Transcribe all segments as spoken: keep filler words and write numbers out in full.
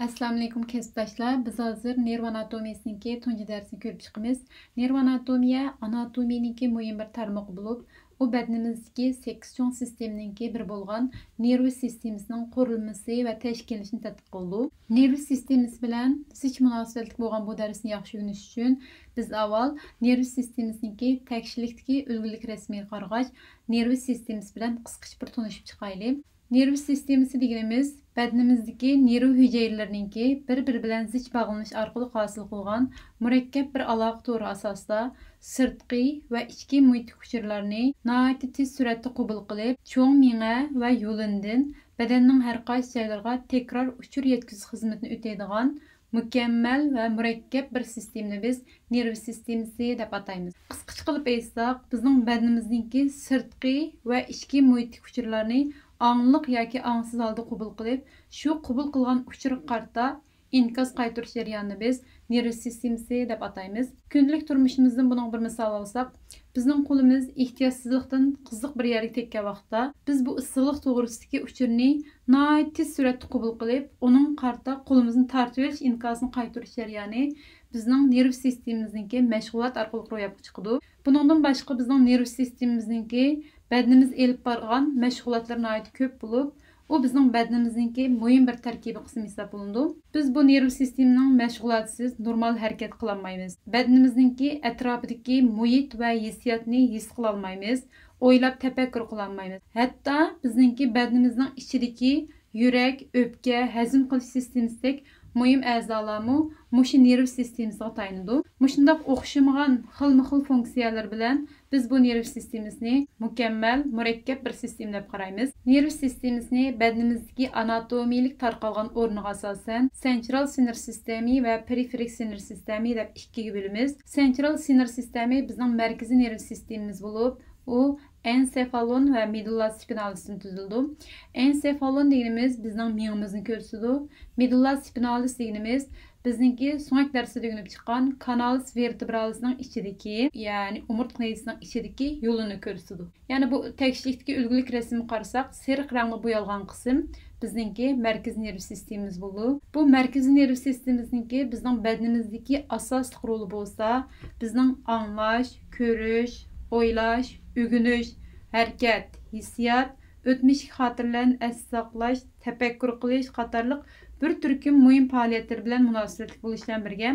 ئەسسالامۇئەلەيكۇم كەسىپداشلار، بىز ھازىر نېرۋا ئاناتومىيىسىنىڭكى تۇنجى دەرسىنى كۆرۈپ چىقىمىز. نېرۋا ئاناتومىيە ئاناتومىيىنىڭكى مۇھىم بىر تارمىقى بولۇپ، ئۇ بەدىنىمىزدىكى سەككىز چوڭ سىستېمىنىڭكى بىرى بولغان نېرۋا سىستېمىسىنىڭ قۇرۇلمىسى ۋە تەشكىللىنىشىنى تەتقىق قىلىدۇ. نېرۋا سىستېمىسى بىلەن زىچ مۇناسىۋەتلىك بولغان بۇ دەرسنى ياخشى ئۆگىنىش ئۈچۈن، بىز ئاۋۋال نېرۋا سىستېمىسىنىڭكى تەكشىلىكتىكى ئۈلگىلىك رەسىمىگە قارىغاچ، نېرۋا سىستېمىسى بىلەن قىسقىچە بىر تونۇشۇپ چىقايلى. نېرۋا سىستېمىسى دېگىنىمىز بەدىنىمىزدىكى نېرۋا ھۈجەيرىلىرىنىڭكى بىر-بىرى بىلەن زىچ باغلىنىش ئارقىلىق ھاسىل قىلغان مۇرەككەپ بىر ئالاقە تورى ئاساسىدا سىرتقى ۋە ئىچكى مۇھىتتىكى ئۇچۇرلارنى ناھايىتى تېز سۈرئەتتە قوبۇل قىلىپ، چوڭ مېڭە ۋە يۇلۇندىن بەدەننىڭ ھەر قايسى جايلىرىغا تەكرار ئۇچۇر يەتكۈزۈش خىزمىتىنى ئۆتەيدىغان مۇكەممەل ۋە مۇرەككەپ بىر سىستېمىنى بىز نېرۋا سىستېمىسى دەپ ئاتايمىز. قىسقىچە قىلىپ ئېيتساق، بىزنىڭ بەدىنىمىزنىڭكى سىرتقى ۋە ئىچكى مۇھىتتىكى ئۇچۇرلارنى ئاڭلىق ياكى ئاڭسىز ھالدا قوبۇل قىلىپ، شۇ قوبۇل قىلغان ئۇچۇرغا قارىتا ئىنكاس قايتۇرۇش جەريانىنى بىز نېرۋا سىستېمىسى دەپ ئاتايمىز. كۈندىلىك تۇرمۇشىمىزدىن بۇنىڭغا بىر مىسال ئالساق، بىزنىڭ قولىمىز ئېھتىياتسىزلىقتىن قىزىق بىر يەرگە تەگكەن ۋاقىتتا، بىز بۇ ئىسسىقلىق توغرىسىدىكى ئۇچۇرنى ناھايىتى تېز سۈرئەتتە قوبۇل قىلىپ، ئۇنىڭغا قارىتا قولىمىزنى تارتىۋېلىش ئىنكاسىنى قايتۇرۇش جەريانى بىزنىڭ نېرۋا سىستېمىمىزنىڭكى مەشغۇلات ئارقىلىق روياپقا چىقىدۇ. بۇنىڭدىن باشقا بىزنىڭ نېرۋا سىستېمىمىزنىڭكى بەدىنىمىز ئېلىپ بارغان مەشغۇلاتلىرى ناھايىتى كۆپ بولۇپ، ئۇ بىزنىڭ بەدىنىمىزنىڭكى مۇھىم بىر تەركىبىي قىسمى ھېسابلىنىدۇ. بىز بۇ نېرۋا سىستېمىنىڭ مەشغۇلاتىسىز نورمال ھەرىكەت قىلالمايمىز. بەدىنىمىزنىڭكى ئەتراپىدىكى مۇھىت ۋە ھېسسىياتنى ھېس قىلالمايمىز. ئويلاپ تەپەككۇر قىلالمايمىز. ھەتتا بىزنىڭكى بەدىنىمىزنىڭ ئىچىدىكى يۈرەك، ئۆپكە، ھەزىم قىلىش سىستېمىسىدەك مۇھىم ئەزالارمۇ مۇشۇ نېرۋا سىستېمىسىغا تايىنىدۇ. مۇشۇنداق ئوخشىمىغان خىلمۇ خىل فۇنكسىيەلىرى بىلەن بىز بۇ نېرۋا سىستېمىسىنى مۇكەممەل، مۇرەككەپ بىر سىستېما دەپ قارايمىز. نېرۋا سىستېمىسىنى بەدىنىمىزدىكى ئاناتومىيىلىك تارقالغان ئورنىغا ئاساسەن سېنترال سىنىر سىستېمى ۋە پېرىفېرىك سىنىر سىستېمى دەپ ئىككىگە بۆلىمىز. سېنترال سىنىر سىستېمى بىزنىڭ مەركىزىي نېرۋا سىستېمىمىز بولۇپ، ئۇ ئەنسېفالون ۋە مېدۇلا سپىنالىستىن تۈزۈلىدۇ. ئەنسېفالون دېگىنىمىز بىزنىڭ مېڭىمىزنى كۆرسىتىدۇ. مېدۇلا سپىنالىس دېگىنىمىز بىزنىڭكى سۆڭەك دەرسىدە ئۆگىنىپ چىققان كانالىس ۋېرتېبرالىسنىڭ ئىچىدىكى، يەنى ئومۇرتقا نەيزىسىنىڭ ئىچىدىكى يولىنى كۆرسىتىدۇ. يەنى بۇ تەكشىلىكتىكى ئۈلگىلىك رەسىمگە قارىساق، سېرىق رەڭدە بويالغان قىسىم بىزنىڭكى مەركىزىي نېرۋا سىستېمىمىز بولىدۇ. بۇ مەركىزىي نېرۋا سىستېمىمىزنىڭكى بىزنىڭ بەدىنىمىزدىكى ئاساسلىق رولى بولسا، بىزنىڭ ئاڭلاش، كۆرۈش، ئويلاش، ئۆگىنىش، ھەرىكەت، ھېسسىيات، ئۆتمۈشتىكى خاتىرىلەرنى ئەستە ساقلاش، تەپەككۇر قىلىش قاتارلىق بىر تۈركۈم مۇھىم پائالىيەتلىرى بىلەن مۇناسىۋەتلىك بولۇشى بىلەن بىرگە،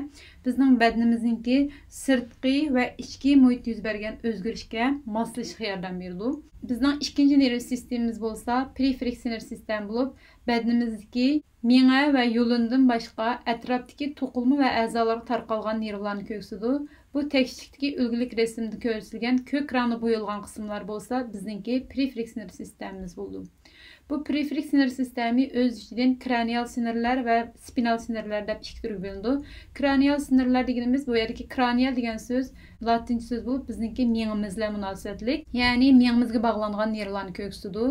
بىزنىڭ بەدىنىمىزنىڭكى سىرتقى ۋە ئىچكى مۇھىتتا يۈز بەرگەن ئۆزگىرىشكە ماسلىشىشىغا ياردەم بېرىدۇ. بىزنىڭ ئىككىنچى نېرۋا سىستېمىمىز بولسا پېرىفېرىك سىنىر سىستېما بولۇپ، بەدىنىمىزدىكى مېڭە ۋە يۇلۇندىن باشقا ئەتراپتىكى توقۇلما ۋە ئەزالارغا تارقالغان نېرۋىلارنى كۆرسىتىدۇ. بۇ تەكشىلىكتىكى ئۈلگىلىك رەسىمدە كۆرسىتىلگەن كۆك رەڭدە بويالغان قىسىملار بولسا بىزنىڭكى پېرىفېرىك سىنىر سىستېمىمىز بولىدۇ. بۇ پېرىفېرىك سىنىر سىستېمى ئۆز ئىچىدىن كرانىيال سىنىرلار ۋە سپىنال سىنىرلار دەپ ئىككى تۈرگە بۆلۈنىدۇ. كرانىيال سىنىرلار دېگىنىمىز، بۇ يەردىكى كرانىيال دېگەن سۆز لاتىنچە سۆز بولۇپ، بىزنىڭكى مېڭىمىز بىلەن مۇناسىۋەتلىك، يەنى مېڭىمىزگە باغلانغان نېرۋىلارنى كۆرسىتىدۇ.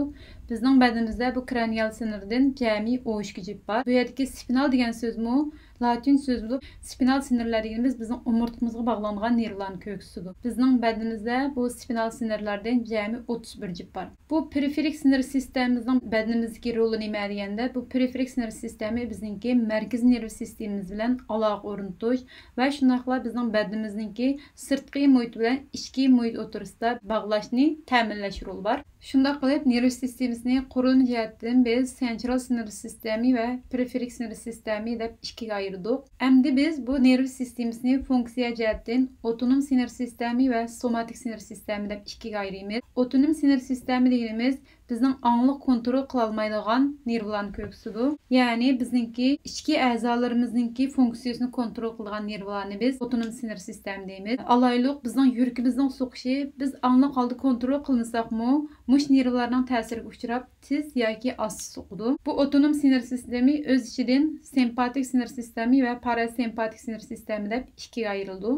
بىزنىڭ بەدىنىمىزدە بۇ كرانىيال سىنىردىن جەمئىي ئون ئىككى جۈپ بار. بۇ يەردىكى سپىنال دېگەن سۆزمۇ لاتىن سۆز بولۇپ، سپىنال سىنىرلار دېگىنىمىز بىزنىڭ ئومۇرتقىمىزغا باغلانغان نېرۋىلارنى كۆرسىتىدۇ. بىزنىڭ بەدىنىمىزدە بۇ سپىنال سىنىرلاردىن جەمئىي ئوتتۇز بىر جۈپ بار. بۇ پېرىفېرىك سىنىر سىستېمىمىزنىڭ بەدىنىمىزدىكى رولى نېمە دېگەندە، بۇ پېرىفېرىك سىنىر سىستېمى بىزنىڭكى مەركىزىي نېرۋا سىستېمىمىز بىلەن ئالاقە ئورنىتىش ۋە شۇنداقلا بىزنىڭ بەدىنىمىزنىڭكى سىرتقى مۇھىت بىلەن ئىچكى مۇھىت ئوتتۇرىسىدا باغلاشنى تەمىنلەش رولى بار. شۇنداق قىلىپ، نېرۋا سىستېمىسىنى قۇرۇلما جەھەتتىن بىز سېنترال سىنىر سىستېمى ۋە پېرىفېرىك سىنىر سىستېمى دەپ ئىككىگە ئايرىدۇق. ئەمدى بىز بۇ نېرۋا سىستېمىسىنى فۇنكسىيە جەھەتتىن ئاپتونوم سىنىر سىستېمى ۋە سوماتىك سىنىر سىستېمى دەپ ئىككىگە ئايرىيمىز. ئاپتونوم سىنىر سىستېمى دېگىنىمىز بىزنىڭ ئاڭلىق كونترول قىلالمايدىغان نېرۋىلارنى كۆرسىتىدۇ. يەنى بىزنىڭكى ئىچكى ئەزالىرىمىزنىڭكى فۇنكسىيىسىنى كونترول قىلىدىغان نېرۋىلارنى بىز ئاپتونوم سىنىر سىستېما دەيمىز. ئالايلۇق، بىزنىڭ يۈرىكىمىزنىڭ سوقۇشى بىز ئاڭلىق ھالدا كونترول قىلمىساقمۇ، مۇشۇ نېرۋىلارنىڭ تەسىرىگە ئۇچراپ، تېز ياكى ئاستا سوقىدۇ. بۇ ئاپتونوم سىنىر سىستېمى ئۆز ئىچىدىن سىمپاتىك سىنىر سىستېمى ۋە پاراسىمپاتىك سىنىر سىستېمى دەپ ئىككىگە ئايرىلىدۇ.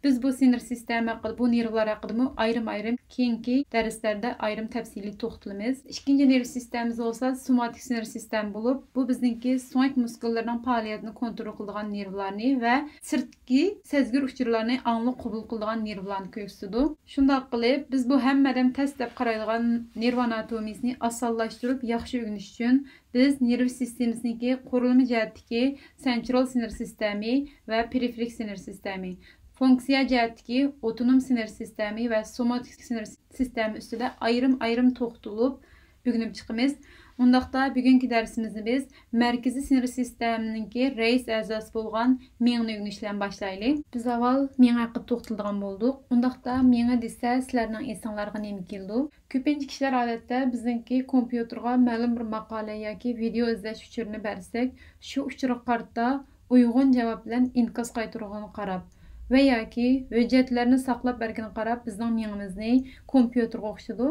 بىز بۇ سىنىر سىستېمە ھەققىدە، بۇ نېرۋىلار ھەققىدىمۇ ئايرىم-ئايرىم كېيىنكى دەرسلەردە ئايرىم تەپسىلىي توختىلىمىز. ئىككىنچى نېرۋا سىستېمىمىز بولسا سوماتىك سىنىر سىستېما بولۇپ، بۇ بىزنىڭكى سۆڭەك مۇسكۇللىرىنىڭ پائالىيىتىنى كونترول قىلىدىغان نېرۋىلارنى ۋە سىرتقى سەزگۈر ئۇچۇرلارنى ئاڭلىق قوبۇل قىلىدىغان نېرۋىلارنى كۆرسىتىدۇ. شۇنداق قىلىپ، بىز بۇ ھەممە ئادەم تەس دەپ قارايدىغان نېرۋا ئاناتومىيىسىنى ئاسانلاشتۇرۇپ ياخشى ئۆگىنىش ئۈچۈن، بىز نېرۋا سىستېمىسىنىڭكى قۇرۇلما جەھەتتىكى سېنترال سىنىر سىستېمى ۋە پېرىفېرىك سىنىر سىستېمى، فۇنكسىيە جەھەتتىكى ئاپتونوم سىنىر سىستېمى ۋە سوماتىك سىنىر سىستېما ئۈستىدە ئايرىم-ئايرىم توختىلىپ ئۆگىنىپ چىقىمىز. ئۇنداقتا بۈگۈنكى دەرسىمىزنى بىز مەركىزىي سىنىر سىستېمىنىڭكى رەئىس ئەزاسى بولغان مېڭىنى ئۆگىنىش بىلەن باشلايلى. بىز ئاۋۋال مېڭە ھەققىدە توختىلىدىغان بولدۇق. ئۇنداقتا مېڭە دېسە سىلەرنىڭ ئېسىڭلارغا نېمە كېلىدۇ؟ كۆپىنچە كىشىلەر ئادەتتە بىزنىڭكى كومپيۇتېرغا مەلۇم بىر ماقالە ياكى ۋىدېئو ئىزدەش ئۇچۇرىنى بەرسەك، شۇ ئۇچۇرغا قارىتا ئۇيغۇن جاۋاب بىلەن ئىنكاس قايتۇرغىنىغا قاراپ ۋە ياكى ھۆججەتلەرنى ساقلاپ بەرگىنىگە قاراپ بىزنىڭ مېڭىمىزنى كومپيۇتېرغا ئوخشىتىدۇ.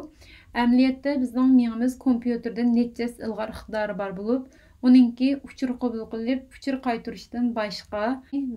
ئەمەلىيەتتە بىزنىڭ مېڭىمىز كومپيۇتېردىن نەچچە ھەسسە ئىلغار ئىقتىدارى بار بولۇپ، ئۇنىڭكى ئۇچۇر قوبۇل قىلىپ، ئۇچۇر قايتۇرۇشتىن باشقا،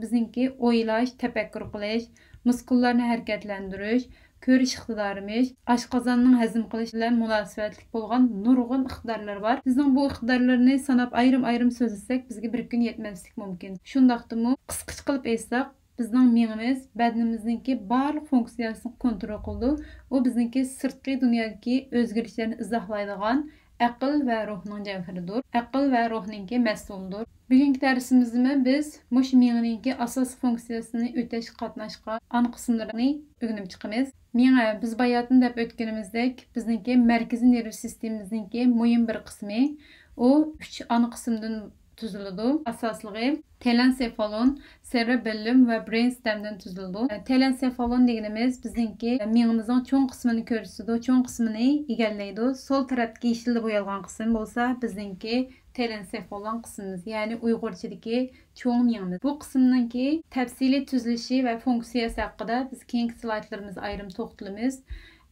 بىزنىڭكى ئويلاش، تەپەككۇر قىلىش، مۇسكۇللارنى ھەرىكەتلەندۈرۈش، كۆرۈش ئىقتىدارىمىز، ئاشقازاننىڭ ھەزىم قىلىشى بىلەن مۇناسىۋەتلىك بولغان نۇرغۇن ئىقتىدارلار بار. بىزنىڭ بۇ ئىقتىدارلىرىنى ساناپ ئايرىم-ئايرىم سۆزلىسەك، بىزگە بىر كۈن يەتمەسلىكى مۇمكىن. شۇنداقتىمۇ، قىسقىچە قىلىپ ئېيتساق، بىزنىڭ مېڭىمىز بەدىنىمىزنىڭكى بارلىق فۇنكسىيەسىنى كونترول قىلىدۇ. ئۇ بىزنىڭكى سىرتقى دۇنيادىكى ئۆزگىرىشلەرنى ئىزاھلايدىغان ئەقىل ۋە روھنىڭ جەۋھىرىدۇر. ئەقىل ۋە روھنىڭكى مەسئۇلىدۇر. بۈگۈنكى دەرسىمىزدىمۇ بىز مۇشۇ مېڭىنىڭكى ئاساسىي فۇنكسىيەسىنى ئۆتەشكە قاتناشقان ئانا قىسىملىرىنى ئۆگىنىپ چىقىمىز. مېڭە، بىز باياتىن دەپ ئۆتكىنىمىزدەك، بىزنىڭكى مەركىزىي نېرۋا سىستېمىمىزنىڭكى مۇھىم بىر قىسمى. ئۇ ئۈچ ئانا قىسىمدىن تۈزۈلىدۇ. ئاساسلىقى تېلېنسېفالون، سېرېبېللۇم ۋە برېين ستېمدىن تۈزۈلىدۇ. تېلېنسېفالون دېگىنىمىز بىزنىڭكى مېڭىمىزنىڭ چوڭ قىسمىنى كۆرسىتىدۇ، چوڭ قىسمىنى ئىگىلەيدۇ. سول تەرەپتىكى يېشىلدا بويالغان قىسىم بولسا بىزنىڭكى تېلېنسېفالون قىسمىمىز، يەنى ئۇيغۇرچىدىكى چوڭ مېڭىمىز. بۇ قىسىمنىڭكى تەپسىلىي تۈزۈلۈشى ۋە فۇنكسىيەسى ھەققىدە بىز كېيىنكى سلايدلىرىمىزدا ئايرىم توختىلىمىز.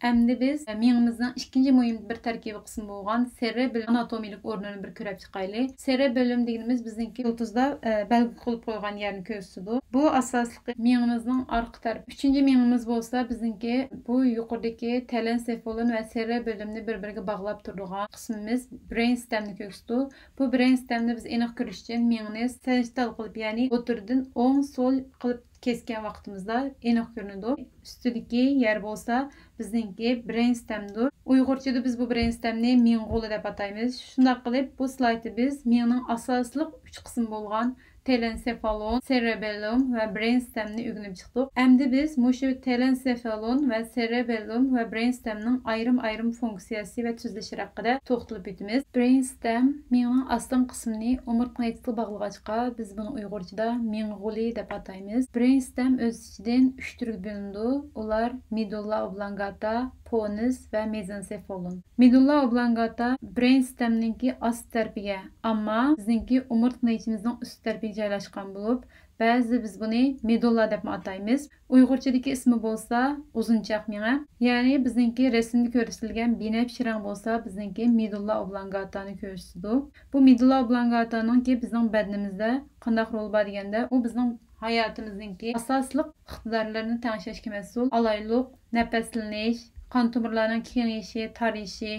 ئەمدى بىز مېڭىمىزنىڭ ئىككىنچى مۇھىم بىر تەركىبىي قىسمى بولغان سېرېبېللۇم ئاناتومىيىلىك ئورنىنى بىر كۆرۈپ چىقايلى. سېرېبېللۇم دېگىنىمىز بىزنىڭكى يۇلتۇزدا، ئە، بەلگە قىلىپ قويغان يەرنى كۆرسىتىدۇ. بۇ ئاساسلىقى مېڭىمىزنىڭ ئارقا تەرىپى. ئۈچىنچى مېڭىمىز بولسا بىزنىڭكى بۇ يۇقىرىدىكى تېلېنسېفالون ۋە سېرېبېللۇمنى بىر-بىرىگە باغلاپ تۇرىدىغان قىسمىمىز برېين ستېمنى كۆرسىتىدۇ. بۇ برېين ستېمنى بىز ئېنىق كۆرۈش ئۈچۈن مېڭىنى سەجدىتال قىلىپ، يەنى ئوتتۇرىدىن ئوڭ سول قىلىپ كەسكەن ۋاقتىمىزدا ئېنىق كۆرۈنىدۇ. ئۈستىدىكى يەر بولسا بىزنىڭكى برېين ستېمدۇر. ئۇيغۇرچىدا بىز بۇ برېين ستېمنى مېڭە غولى دەپ ئاتايمىز. شۇنداق قىلىپ، بۇ سلايدتا بىز مېڭىنىڭ ئاساسلىق ئۈچ قىسمى بولغان تېلېنسېفالون، سېرېبېللۇم ۋە برېين ستېمنى ئۆگىنىپ چىقتۇق. ئەمدى بىز مۇشۇ تېلېنسېفالون ۋە سېرېبېللۇم ۋە برېين ستېمنىڭ ئايرىم-ئايرىم فۇنكسىيەسى ۋە تۈزۈلۈشى ھەققىدە توختىلىپ ئۆتىمىز. برېين ستېم مېڭىنىڭ ئاستىنقى قىسمىنى ئومۇرتقا نەيچىسىگە باغلىغاچقا، بىز بۇنى ئۇيغۇرچىدا مېڭە غولى دەپ ئاتايمىز. برېين ستېم ئۆز ئىچىدىن ئۈچ تۈرگە بۆلۈنىدۇ. ئۇلار مېدۇللا ئوبلانگاتا، پونس ۋە مېزېنسېفالون. مېدۇللا ئوبلانگاتا برېين ستېمنىڭكى ئاستى تەرىپىگە، ئەمما بىزنىڭكى ئومۇرتقا نەيچىمىزنىڭ ئۈستى تەرىپىگە جايلاشقان بولۇپ، بەزىدە بىز بۇنى مېدۇللا دەپمۇ ئاتايمىز. ئۇيغۇرچىدىكى ئىسمى بولسا ئۇزۇنچاق مېڭە. يەنى بىزنىڭكى رەسىمدە كۆرسىتىلگەن بىنەپشە رەڭ بولسا بىزنىڭكى مېدۇللا ئوبلانگاتانى كۆرسىتىدۇ. بۇ مېدۇللا ئوبلانگاتانىڭكى بىزنىڭ بەدىنىمىزدە قانداق رولى بار دېگەندە، ئۇ بىزنىڭ ھاياتىمىزنىڭكى ئاساسلىق ئىقتىدارلىرىنى تەڭشەشكە مەسئۇل. ئالايلۇق، نەپەسلىنىش، قان تومۇرلارنىڭ كېڭىيىشى، تارىيىشى،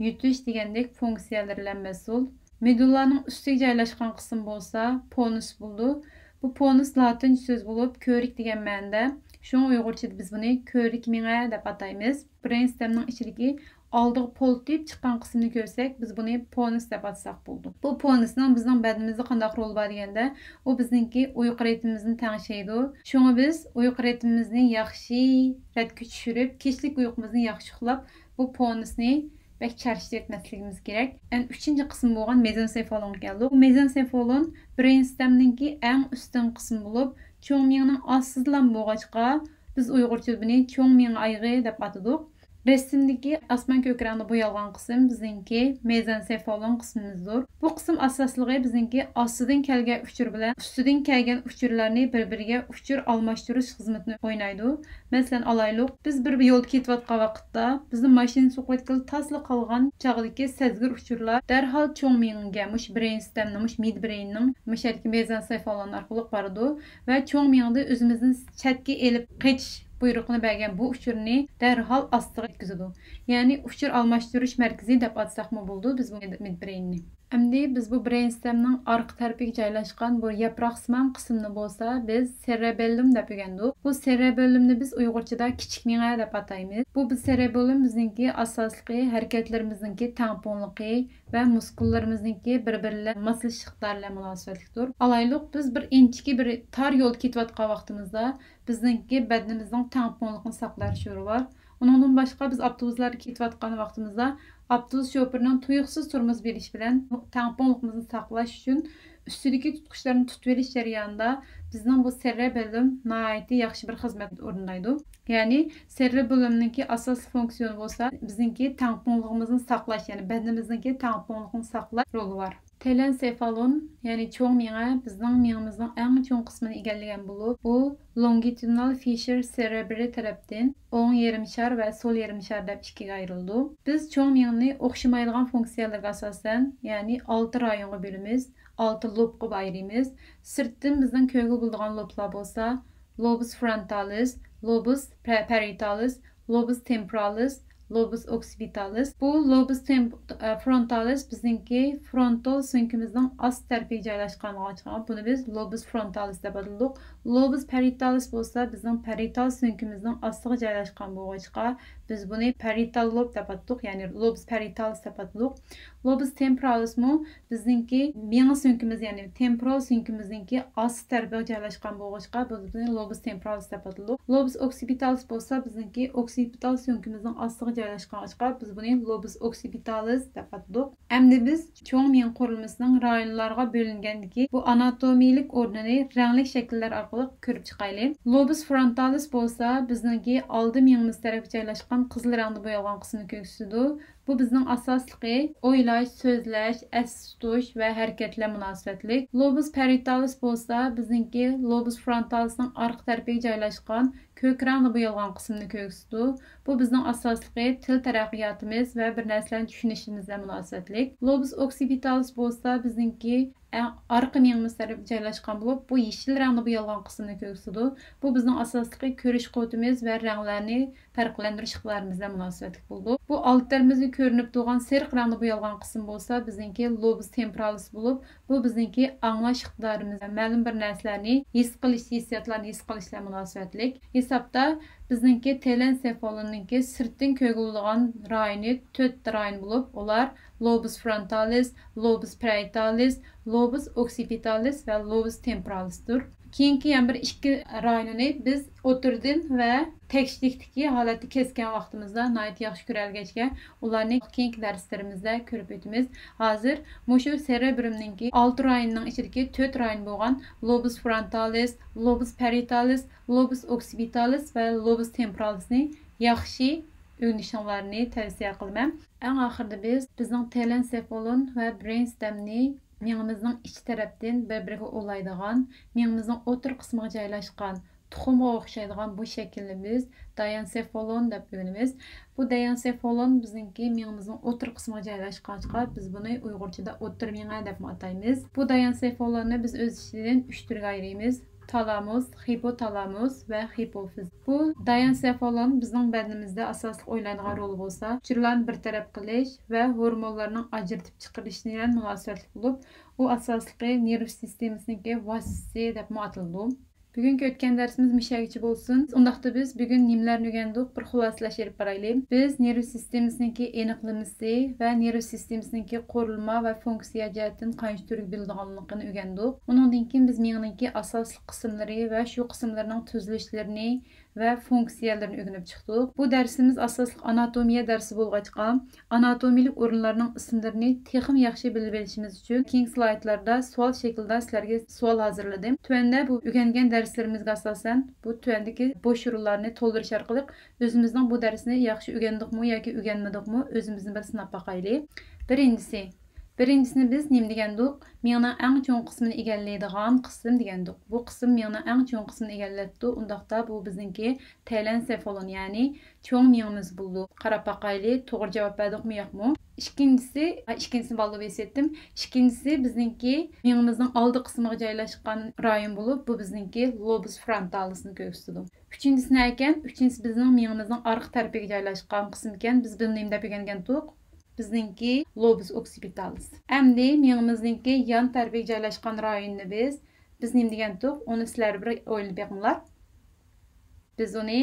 يۇتۇش دېگەندەك فۇنكسىيەلەر بىلەن مەسئۇل. مېدۇللانىڭ ئۈستىگە جايلاشقان قىسىم بولسا پونس بولىدۇ. بۇ پونس لاتىنچە سۆز بولۇپ، كۆۋرۈك دېگەن مەنىدە. شۇڭا ئۇيغۇرچىدا بىز بۇنى كۆۋرۈك مېڭە دەپ ئاتايمىز. برېين ستېمنىڭ ئىچىدىكى ئالدىغا پولتىيىپ چىققان قىسمىنى كۆرسەك، بىز بۇنى پونس دەپ ئاتىساق بولىدۇ. بۇ پونسنىڭ بىزنىڭ بەدىنىمىزدە قانداق رولى بار دېگەندە، ئۇ بىزنىڭكى ئۇيقۇ رىتىمىمىزنى تەڭشەيدۇ. شۇڭا بىز ئۇيقۇ رىتىمىمىزنى ياخشى رەتكە چۈشۈرۈپ، كېچىلىك ئۇيقۇمىزنى ياخشى ئۇخلاپ، بۇ پونسنى بەك چارچىتىۋەتمەسلىكىمىز كېرەك. ئەنە ئۈچىنچى قىسىم بولغان مېزېنسېفالونغا كەلدۇق. بۇ مېزېنسېفالون برېين ستېمنىڭكى ئەڭ ئۈستۈن قىسمى بولۇپ، چوڭ مېڭىنىڭ ئاستىدىلا بولغاچقا، بىز ئۇيغۇرچىدا بۇنى چوڭ مېڭە ئايىغى دەپ ئاتىدۇق. رەسىمدىكى ئاسمان كۆك رەڭدە بويالغان قىسىم بىزنىڭكى مېزېنسېفالون قىسمىمىزدۇر. بۇ قىسىم ئاساسلىقى بىزنىڭكى ئاستىدىن كەلگەن ئۇچۇر بىلەن ئۈستىدىن كەلگەن ئۇچۇرلارنى بىر-بىرىگە ئۇچۇر ئالماشتۇرۇش خىزمىتىنى ئوينايدۇ. مەسىلەن، ئالايلۇق، بىز بىر يولدا كېتىۋاتقان ۋاقىتتا، بىزنى ماشىنا سوقۇۋەتكىلى تاسلا قالغان چاغدىكى سەزگۈر ئۇچۇرلار دەرھال چوڭ مېڭىگە، مۇشۇ برېين ستېمنىڭ، مۇشۇ مىد برېيننىڭ، مۇشۇ يەردىكى مېزېنسېفالون ئارقىلىق بارىدۇ ۋە چوڭ مېڭىدە ئۆزىمىزنى چەتكە ئېلىپ قېچىش بۇيرۇقىنى بەرگەن بۇ ئۇچۇرنى دەرھال ئاستىغا يەتكۈزىدۇ. يەنى ئۇچۇر ئالماشتۇرۇش مەركىزى دەپ ئاتىساقمۇ بولىدۇ بىز بۇ مىدبرېيننى. ئەمدى بىز بۇ برېين ستەمنىڭ ئارقا تەرىپىگە جايلاشقان بۇ ياپراقسىمان قىسىمنى بولسا بىز سېرېبېللۇم دەپ ئۆگەندۇق. بۇ سېرېبېللۇمنى بىز ئۇيغۇرچىدا كىچىك مېڭە دەپ ئاتايمىز. بۇ بىز سېرېبېللۇم بىزنىڭكى ئاساسلىقى ھەرىكەتلىرىمىزنىڭكى تەڭپۇڭلۇقى ۋە مۇسكۇللىرىمىزنىڭكى بىر-بىرى بىلەن ماسلىشىش ئىقتىدارى بىلەن مۇناسىۋەتلىكتۇر. ئالايلۇق، بىز بىر ئىنچىكە بىر تار يولدا كېتىۋاتقان ۋاقتىمىزدا بىزنىڭكى بەدىنىمىزنىڭ تەڭپۇڭلۇقىنى ساقلاش شورى بار. ئۇنىڭدىن باشقا بىز ئاپتوبۇسلاردا كېتىۋاتقان ۋاقتىمىزدا ئاپتوبۇس شوپۇرىنىڭ تۇيۇقسىز تورمۇز بېرىشى بىلەن تەڭپۇڭلۇقىمىزنى ساقلاش ئۈچۈن ئۈستىدىكى تۇتقۇچلارنى تۇتۇۋېلىش جەريانىدا بىزنىڭ بۇ سېرېبېللۇم ناھايىتى ياخشى بىر خىزمەت ئورۇندايدۇ. يەنى سېرېبېللۇمنىڭكى ئاساسلىق فۇنكسىيونى بولسا بىزنىڭكى تەڭپۇڭلۇقىمىزنى ساقلاش، يەنى بەدىنىمىزنىڭكى تەڭپۇڭلۇقىنى ساقلاش رولى بار. تېلېنسېفالون، يەنى چوڭ مېڭە بىزنىڭ مېڭىمىزنىڭ ئەڭ چوڭ قىسمىنى ئىگىلىگەن بولۇپ، بۇ لونگىتۇدىنال فىشېر سېرېبرى تەرەپتىن ئوڭ يېرىم شار ۋە سول يېرىم شار دەپ ئىككىگە ئايرىلىدۇ. بىز چوڭ مېڭىنى ئوخشىمايدىغان فۇنكسىيەلەرگە ئاساسەن، يەنى ئالتە رايونغا بۆلىمىز، ئالتە لوبقا ئايرىيمىز. سىرتتىن بىزنىڭ كۆرگىلى بولىدىغان لوبلار بولسا، لوبۇس فرونتالىس، لوبۇس پە-، پەرىتالىس، لوبۇس تېمپورالىس، لوبۇس ئوكسىپىتالىس. بۇ لوبۇس تېم-، ئە، فرونتالىس بىزنىڭكى فرونتال سۆڭىكىمىزنىڭ ئاست تەرىپىگە جايلاشقانلىقىغا، بۇنى بىز لوبۇس فرونتالىس دەپ ئاتىدۇق. لوبۇس پەرىتالىس بولسا بىزنىڭ پەرىتال سۆڭىكىمىزنىڭ ئاستىغا جايلاشقان بولغاچقا، بىز بۇنى پەرىتال لوب دەپ ئاتىدۇق، يەنى لوبۇس پەرىتالىس دەپ ئاتىدۇق. لوبۇس تېمپورالىسمۇ بىزنىڭكى مېڭە سۆڭىكىمىز، يەنى تېمپورال سۆڭىكىمىزنىڭكى ئاستى تەرىپىگە جايلاشقان بولغاچقا، بىز بۇنى لوبۇس تېمپورالىس دەپ ئاتىدۇق. لوبۇس ئوكسىپىتالىس بولسا بىزنىڭكى ئوكسىپىتال سۆڭىكىمىزنىڭ ئاستىغا جايلاشقاچقا، بىز بۇنى لوبۇس ئوكسىپىتالىس دەپ ئاتىدۇق. ئەمدى بىز چوڭ مېڭە قۇرۇلمىسىنىڭ رايونلارغا بۆلۈنگەندىكى بۇ ئاناتومىيىلىك ئورنىنى رەڭلىك شەكىللەر ئارقىلىق كۆرۈپ چىقايلى. لوبۇس فرونتالىس بولسا بىزنىڭكى ئالدى مېڭىمىز تەرەپكە جايلاشقان قىزىل رەڭدە بويالغان قىسمىنى كۆرسىتىدۇ. بۇ بىزنىڭ ئاساسلىقى ئويلاش، سۆزلەش، ئەستە تۇتۇش ۋە ھەرىكەت بىلەن مۇناسىۋەتلىك. لوبۇس پەرىتالىس بولسا بىزنىڭكى لوبۇس فرونتالىسنىڭ ئارقا تەرىپىگە جايلاشقان كۆك رەڭدە بويالغان قىسمىنى كۆرسىتىدۇ. بۇ بىزنىڭ ئاساسلىقى تىل تەرەققىياتىمىز ۋە بىر نەرسىلەرنى چۈشىنىشىمىز بىلەن مۇناسىۋەتلىك. لوبۇس ئوكسىپىتالىس بولسا بىزنىڭكى ئە-، ئارقا مېڭىمىز تەرەپكە جايلاشقان بولۇپ، بۇ يېشىل رەڭدە بويالغان قىسمىنى كۆرسىتىدۇ. بۇ بىزنىڭ ئاساسلىقى كۆرۈش قۇۋۋىتىمىز ۋە رەڭلەرنى پەرقلەندۈرۈش ئىقتىدارىمىز بىلەن مۇناسىۋەتلىك بولىدۇ. بۇ ئالدى تەرىپىمىزدە كۆرۈنۈپ تۇرغان سېرىق رەڭدە بويالغان قىسىم بولسا بىزنىڭكى لوبۇس تېمپورالىس بولۇپ، بۇ بىزنىڭكى ئاڭلاش ئىقتىدارىمىز، مەلۇم بىر نەرسىلەرنى ھېس قىلىش، ھېسسىياتلارنى ھېس قىلىش بىلەن مۇناسىۋەتلىك. ھېسابتا بىزنىڭكى تېلېنسېفالوننىڭكى سىرتتىن كۆرگىلى بولىدىغان رايونى تۆت رايون بولۇپ، ئۇلار لوبۇس فرونتالىس، لوبۇس پەرىتالىس، لوبۇس ئوكسىپىتالىس ۋە لوبۇس تېمپورالىستۇر. كېيىنكى يەنە بىر ئىككى رايونىنى بىز ئوتتۇرىدىن ۋە تەكشىلىكتىكى ھالەتتە كەسكەن ۋاقتىمىزدا ناھايىتى ياخشى كۆرەلىگەچكە، ئۇلارنى كېيىنكى دەرسلىرىمىزدە كۆرۈپ ئۆتىمىز. ھازىر مۇشۇ سېرېبرۇمنىڭكى ئالتە رايونىنىڭ ئىچىدىكى تۆت رايون بولغان لوبۇس فرونتالىس، لوبۇس پەرىتالىس، لوبۇس ئوكسىپىتالىس ۋە لوبۇس تېمپورالىسنى ياخشى ئۆگىنىشىڭلارنى تەۋسىيە قىلىمەن. ئەڭ ئاخىرىدا بىز بىزنىڭ تېلېنسېفالون ۋە برېين ستەمنى مېڭىمىزنىڭ ئىچ تەرەپتىن بىر-بىرىگە ئۇلايدىغان، مېڭىمىزنىڭ ئوتتۇرا قىسمىغا جايلاشقان تۇخۇمغا ئوخشايدىغان بۇ شەكىلنى بىز دايانسېفالون دەپ ئۆگىنىمىز. بۇ دايانسېفالون بىزنىڭكى مېڭىمىزنىڭ ئوتتۇرا قىسمىغا جايلاشقاچقا، بىز بۇنى ئۇيغۇرچىدا ئوتتۇرا مېڭە دەپمۇ ئاتايمىز. بۇ دايانسېفالوننى بىز ئۆز ئىچىدىن ئۈچ تۈرگە ئايرىيمىز. تالامۇس، خىپوتالامۇس ۋە خىپوفىز. بۇ دايانسېفالون بىزنىڭ بەدىنىمىزدە ئاساسلىق ئوينايدىغان رولى بولسا، ئۇچۇرلارنى بىر تەرەپ قىلىش ۋە ھورمونلارنىڭ ئاجرىتىپ چىقىرىشى بىلەن مۇناسىۋەتلىك بولۇپ، ئۇ ئاساسلىقى نېرۋا سىستېمىسىنىڭكى ۋاسىتىسى دەپمۇ ئاتىلىدۇ. بۈگۈنكى ئۆتكەن دەرسىمىز مۇشۇ يەرگىچە بولسۇن. ئۇنداقتا بىز بۈگۈن نېمىلەرنى ئۆگەندۇق؟ بىر خۇلاسىلەش ئېلىپ بارايلى. بىز نېرۋا سىستېمىسىنىڭكى ئېنىقلىمىسى ۋە نېرۋا سىستېمىسىنىڭكى قۇرۇلما ۋە فۇنكسىيە جەھەتتىن قانچە تۈرگە بۆلىدىغانلىقىنى ئۆگەندۇق. ئۇنىڭدىن كېيىن بىز مېڭىنىڭكى ئاساسلىق قىسىملىرى ۋە شۇ قىسىملىرىنىڭ تۈزۈلۈشلىرىنى ۋە فۇنكسىيەلىرىنى ئۆگىنىپ چىقتۇق. بۇ دەرسىمىز ئاساسلىق ئاناتومىيە دەرسى بولغاچقا، ئاناتومىيىلىك ئورۇنلارنىڭ ئىسىملىرىنى تېخىمۇ ياخشى بىلىۋېلىشىمىز ئۈچۈن، كېيىنكى سلايدلاردا سوئال شەكلىدە سىلەرگە سوئال ھازىرلىدىم. تۆۋەندە بۇ ئۆگەنگەن دەرسلىرىمىزگە ئاساسەن، بۇ تۆۋەندىكى بوش ئورۇنلارنى تولدۇرۇش ئارقىلىق ئۆزىمىزنىڭ بۇ دەرسنى ياخشى ئۆگەندۇقمۇ ياكى ئۆگەنمىدۇقمۇ، ئۆزىمىزنى بىر سىناپ باقايلى. بىرىنچىسى، بىرىنچىسىنى بىز نېمە دېگەندۇق؟ مېڭىنىڭ ئەڭ چوڭ قىسمىنى ئىگىلەيدىغان قىسىم دېگەندۇق. بۇ قىسىم مېڭىنىڭ ئەڭ چوڭ قىسمىنى ئىگىلەپتۇ. ئۇنداقتا بۇ بىزنىڭكى تېلېنسېفالون، يەنى چوڭ مېڭىمىز بولىدۇ. قاراپ باقايلى، توغرا جاۋاب بەردۇقمۇ ياقمۇ؟ ئىككىنچىسى، ئا، ئىككىنچىسىنى بالدۇر ئېسىتتىم. ئىككىنچىسى بىزنىڭكى مېڭىمىزنىڭ ئالدى قىسمىغا جايلاشقان رايون بولۇپ، بۇ بىزنىڭكى لوبۇس فرونتالىسنى كۆرسىتىدۇ. ئۈچىنچىسى نەكەن؟ ئۈچىنچىسى بىزنىڭ مېڭىمىزنىڭ ئارقا تەرىپىگە جايلاشقان قىسمىكەن. بىز بۇنى نېمە دەپ ئۆگەنگەنتۇق؟ بىزنىڭكى لوبۇس ئوكسىپىتالىس. ئەمدى مېڭىمىزنىڭكى يان تەرىپىگە جايلاشقان رايوننى بىز، بىز نېمە دېگەنتۇق؟ ئۇنى سىلەر بىر ئويلىنىپ بېقىڭلار. بىز ئۇنى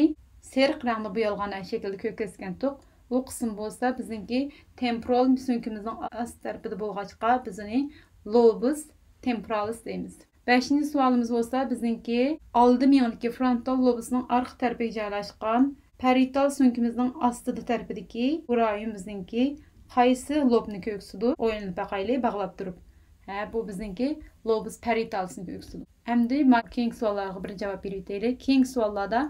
سېرىق رەڭدە بويالغان شەكىلدە كۆرسەتكەنتۇق. ئۇ قىسىم بولسا بىزنىڭكى تېمپورال سۆڭىكىمىزنىڭ ئاستى تەرىپىدە بولغاچقا، بىز ئۇنى لوبۇس تېمپورالىس دەيمىز. بەشىنچى سوئالىمىز بولسا، بىزنىڭكى ئالدى مېڭىدىكى فرونتال لوبۇسنىڭ ئارقا تەرىپىگە جايلاشقان پارىيتال سۆڭىكىمىزنىڭ ئاستىدا تەرىپىدىكى بۇ رايون بىزنىڭكى قايسى لوبنى كۆرسىتىدۇ؟ ئويلىنىپ باقايلى، باغلاپ تۇرۇپ. ھە، بۇ بىزنىڭكى لوبۇس پارىيتالىسنى كۆرسىتىدۇ. ئەمدى ما-، كېيىنكى سوئاللارغا بىر جاۋاب بېرىۋېتەيلى. كېيىنكى سوئاللاردا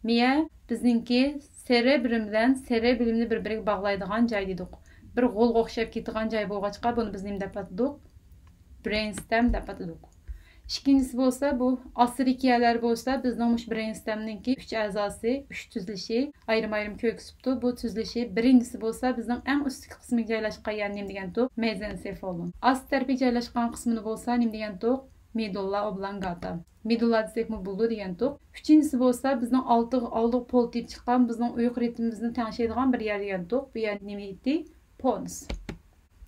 مىيە بىزنىڭكى سېرېبرۇم بىلەن سېرېبېللۇمنى بىر-بىرىگە باغلايدىغان جاي دېدۇق. بىر غولغا ئوخشاپ كېتىدىغان جاي بولغاچقا، بۇنى بىز نېمە دەپ ئاتىدۇق؟ برېين ستېم دەپ ئاتىدۇق. ئىككىنچىسى بولسا، بۇ ئاستىدىكى يەرلەر بولسا، بىزنىڭ مۇشۇ برېين ستېمنىڭكى ئۈچ ئەزاسى، ئۈچ تۈزۈلۈشى ئايرىم-ئايرىم كۆرسىتىپتۇ. بۇ تۈزۈلۈشى بىرىنچىسى بولسا، بىزنىڭ ئەڭ ئۈستىكى قىسمىغا جايلاشقان يەرنى نېمە دېگەنتۇق؟ مېزېنسېفالون. ئاستى تەرىپىگە جايلاشقان قىسمىنى بولسا نېمە دېگەنتۇق؟ مېدۇللا ئوبلانگاتا. مېدۇللا دېسەكمۇ بولىدۇ دېگەنتۇق. ئۈچىنچىسى بولسا، بىزنىڭ ئالدىغا، ئالدىغا پول تېيىپ چىققان، بىزنىڭ ئۇيقۇ رىتىمىمىزنى تەڭشەيدىغان بىر يەر دېگەنتۇق. بۇ يەر نېمە ئىدى؟ پونس.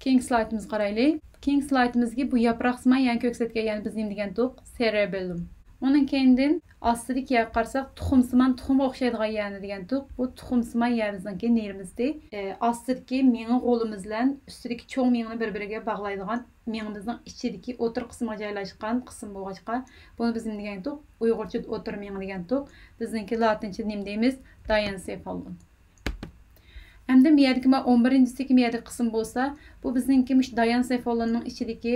كېيىنكى سلايدىمىزغا قارايلى. كېيىنكى سلايدىمىزدىكى بۇ ياپراقسىمان يەنە كۆرسەتكەن يەنە بىز نېمە دېگەنتۇق؟ سېرېبېللۇم. ئۇنىڭ كەينىدىن ئاستىدىكى يەرگە قارىساق، تۇخۇمسىمان، تۇخۇمغا ئوخشايدىغان يەرنى دېگەنتۇق. بۇ تۇخۇمسىمان يەر بىزنىڭكى نېرۋىمىزدى. ئە، ئاستىدىكى مېڭە غولىمىز بىلەن ئۈستىدىكى چوڭ مېڭىنى بىر-بىرىگە باغلايدىغان مېڭىمىزنىڭ ئىچىدىكى ئوتتۇرا قىسمىغا جايلاشقان قىسىم بولغاچقا، بۇنى بىز نېمە دېگەنتۇق؟ ئۇيغۇرچىدا ئوتتۇرا مېڭە دېگەنتۇق. بىزنىڭكى لاتىنچە نېمە دەيمىز؟ دايانسېفالون. ئەمدى مىيەدىكى ما-، ئون بىرىنچىسىدىكى مىيەدىكى قىسىم بولسا، بۇ بىزنىڭكى مۇشۇ دايانسېفالوننىڭ ئىچىدىكى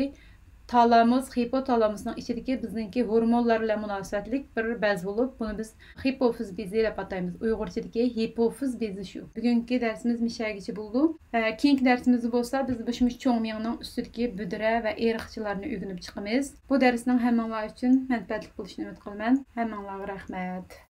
تالامۇس، ھىپوتالامۇسنىڭ ئىچىدىكى بىزنىڭكى ھورمونلار بىلەن مۇناسىۋەتلىك بىر بەز بولۇپ، بۇنى بىز ھىپوفىز بېزى دەپ ئاتايمىز. ئۇيغۇرچىدىكى ھىپوفىز بېزى شۇ. بۈگۈنكى دەرسىمىز مۇشۇ يەرگىچە بولىدۇ. ئە، كېيىنكى دەرسىمىزدە بولسا بىز مۇشۇ، مۇشۇ چوڭ مېڭىنىڭ ئۈستىدىكى بۈدرە ۋە ئېرىقچىلارنى ئۆگىنىپ چىقىمىز. بۇ دەرسنىڭ ھەممىڭلار ئۈچۈن مەنپەئەتلىك بولۇشىنى ئۈمىد قىلىمەن. ھەممىڭلارغا رەھمەت.